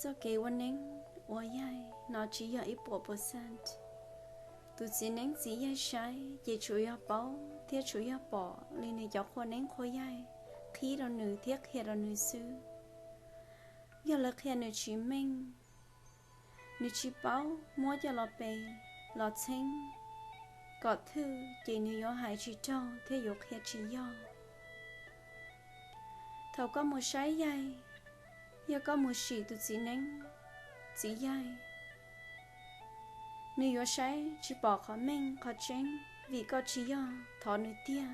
Txoj kev ua neeb ua yaig no tsis yog ib puas percent. Tus txiv neeb txiv yaig saib ces tsuas yog paub thiab tsuas yog pom li nws cov qhua neeb qhua yaig qhib rau nws thiab qhia rau nws xwb. Yog lawv qhia nws tsis meej, nws tsis paub muab coj los pes los txheeb kom thwj ces nws yuav hais tsis raug thiab yuav qhia tsis yog. Thaum koj mus saib yaig, yog koj mus sim tus txiv neeb txiv yaig, nws yuav saib tsis pom qhov meej qhov tseeb vim koj tsis yog thov nws tiag.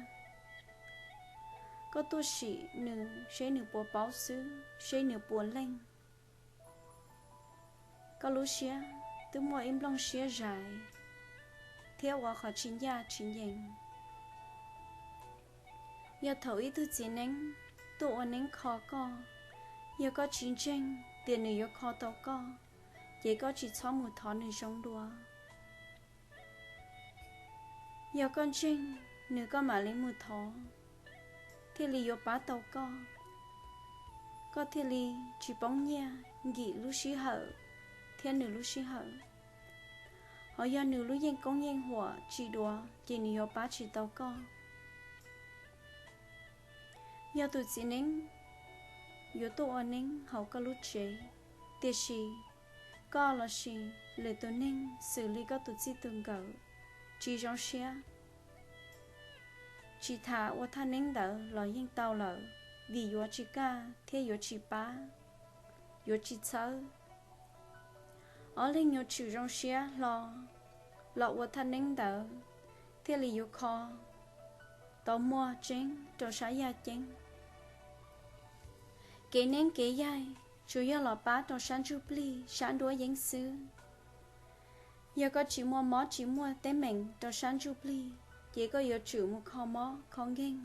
Koj tuaj sim nws seb nws puas paub xwb, seb nws puas leej. Koj lub siab twb muaj ib nplooj siab zais thiab ua qhov tsis ncaj tsis ncees. Yog thaum ib tug txiv neeb tuaj ua neeb kho koj, yog koj tsis ntseeg tias nws yuav kho tau koj, ces koj tsis txhob mus thov nws zoo dua. Yog koj ntseeg nws koj mam li mus thov, thiaj li yuav pab tau koj, koj thiaj li tsis poob nyiaj nkim lub sij hawm thiab nws lub sij hawm. Ho yog nws lub yeej koob yeej huam tsis duav ces nws yuav pab tsis tau koj. Yog tus txiv neeb yuav tuaj ua neeb hauv koj lub tsev, tiam sis koj lossis lwm tus neeg xws li koj tus txij tus nkawm tsis zoo siab, tsis tham ua thaj neeb ntawd los yeej tau lawm, vim yuav tsis kaj thiab yuav tsis pab, yuav tsis txhawb. Ob leeg yuav tsum zoo siab hlo los ua thaj neeb ntawd thiaj li yuav kho tau muaj tseeb rau sab yaj ceeb. Kev neeb kev yaig tsuas yog los pab rau sab ntsuj plig sab nruab yeeb xwb. Yog koj tsis muaj mob tsis muaj teeb meem rau sab ntsuj plig, ces koj yuav tsum mus kho mob kho nkeeg,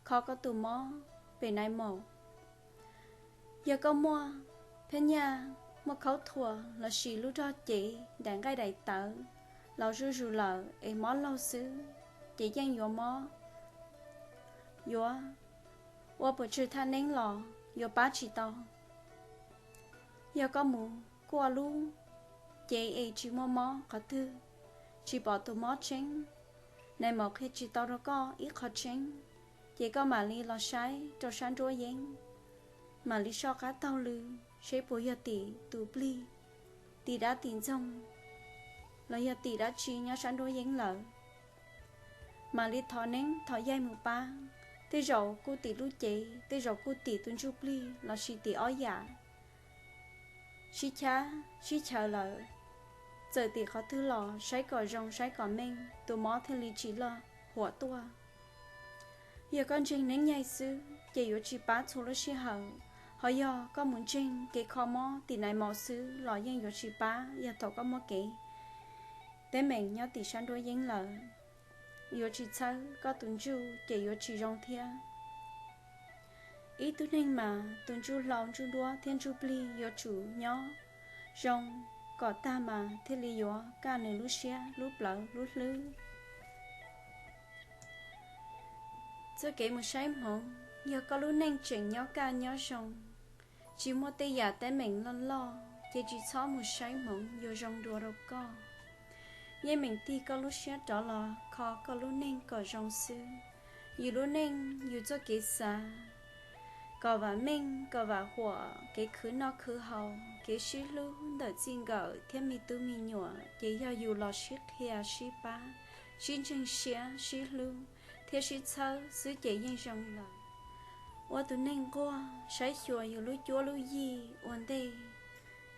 kho koj tus mob pem nai maum. Yog koj muaj phab nyaj, muaj khaub thuas lossis lub rog cev daim nqaij daim tawv los zuj zus lawm es mob laug xwb, ces yeej yuav mob, yuav ua puas tsawg thaj neeb los yuav pab tsis tau. Yog koj mus kuaj lub cev es tsis muaj mob qhov twg, tsis pom tus mob tseeb, nai maum qhia tsis tau rau koj ib qho tseeb, ces koj mam li los saib rau sab nruab yeeb, mam li soj qab taug lw seb puas yog tim tus plig, tim dab tim ntxoog, los yog tim dab tsi nyob sab nruab yeeb lawm. Mam li thov neeb thov yaig mus pab, tej zaum kuj tim lub cev, tej zaum kuj tim tus ntsuj plig lossis tim ob yam. Sib chab sib chaws lawm, txawm tim qhov twg los saib kom zoo saib kom meej, tus mob thiaj li tsis loj huam tuaj. Yog koj ntseeg neeb yaig xwb ces yuav tsis pab txhua lub sij hawm, ho yog koj mus ntseeg kev kho mob tim nai maum xwb los yeej yuav tsis pab yog thaum koj muaj kev teeb meem nyob tim sab nruab yeeb lawm. Yuav tsis txhawb koj tus ntsuj ces yuav tsis zoo thiab. Ib tug neeg mas tus ntsuj hlau ntsuj duab thiab ntsuj plig yuav tsum nyob zoo kom tag mas thiaj li yuav kaj nws lub siab lub plawv lub hlwb. Txoj kev mus saib hmoov, yog koj lub neej tseem nyob kaj nyob zoo, tsis muaj tej yam teeb meem loj loj ces tsis txhob mus saib hmoov yuav zoo dua rau koj. Yeej meem tig koj lub siab rov los kho koj lub neej kom zoo xwb. Yus lub neej yus txoj kev xav kom vam meej kom vam huam, kev khwv noj khwv haus, kev sib hlub ntawm txij nkawm thiab me tub me nyuam ces yog yus los sib qhia sib pab, sib ntseeg siab sib hlub thiab sib txhawb xwb ces yeej zoo lawm. Ua tus neeg nquag saib xyuas yus lub cuab lub yig ua ntej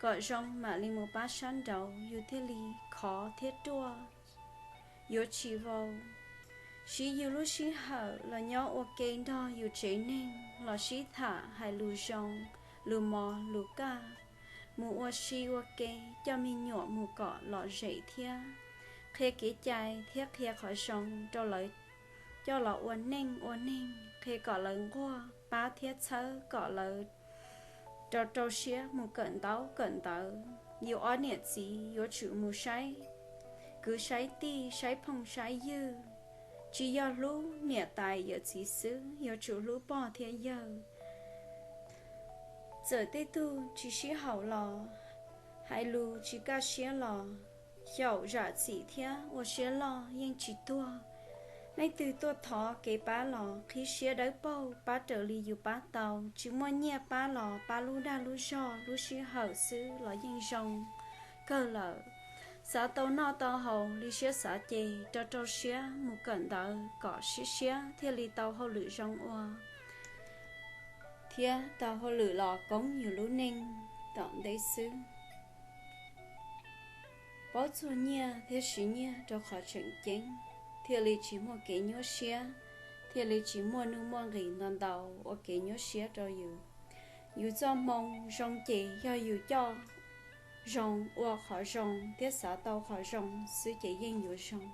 kom zoo mam li mus pab sab nraud yus thiaj li khov thiab ruaj. Yuav tsis vau, siv yus lub sij hawm los nyob ua ke nrog yus tsev neeg los sib tham hais lus zoo, lus mos lus kaj, mus ua si ua ke, coj me nyuam mus kom lom zem thiab qhia kev cai thiab qhia qhov zoo rau lawv coj los ua neej ua neeg, qhia kom lawv nquag, pab thiab txhawb kom lawv rau rau siab mus kawm ntaub kawm ntawv. Yus ob niam txiv yuav tsum mus saib kwv saib tij saib phooj saib ywg, tsis yog hlub niam tais yawm txiv xwb, yuav tsum hlub pog thiab yawg. Txawm tej tug tsis sib haum los, hais lus tsis kaj siab los, xyaum zam txim thiab ua siab loj yeej tsis tuag. Leej twg tuaj thov kev pab los qhib siab dawb paug pab raws li yus pab tau, tsis muaj nyiaj pab los pab lub dag lub zog lub sij hawm xwb los yeej zoo kawg lawm. Xav tau noj tau haus li siab xav ces rau rau siab mus kawm ntawv kom siab siab thiaj li tau hauj lwm zoo ua thiab tau hauj lwm los koob yus lub neej tom ntej xwb. Paub txuag nyiaj thiab siv nyiaj rau qhov tseem ceeb, thiaj li tsis muaj kev nyuaj siab, thiaj li tsis muaj nuj muaj nqis ntau ntau ua kev nyuaj siab rau yus. Yus txoj hmoo zoo ces yog yus coj zoo, ua qhov zoo thiab xav tau qhov zoo xwb ces yeej yuav zoo.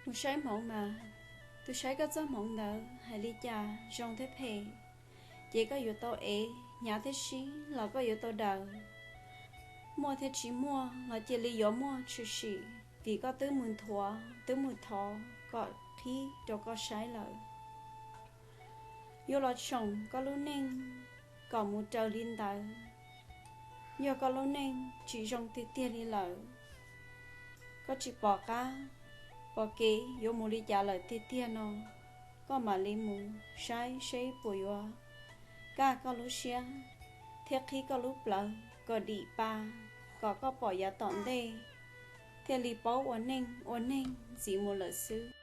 Mus saib hmoov mas, tus saib koj txoj hmoov ntawd hais li cas zoo thiab phem, ces koj yuav tau ev hnyav thiab sib los koj yuav tau daws. Muaj thiab tsis muaj los cia li yuav muaj tshwm sim, vim koj twb mus nthuav twb mus thov kom qhib rau koj saib lawm. Yuav los tshoom koj lub neej kom mus raws li ntawd. Yog koj lub neej tsis zoo tiag tiag li lawm, koj tsis pom qab pom kev yuav mus li cas lawm tiag tiag no, koj mam li mus saib seb puas yuav kaj koj lub siab thiab qhib koj lub plawv kom dim pa, kom koj pom yav tom ntej thiaj li paub ua neej ua neeg ntxiv mus lawm xwb.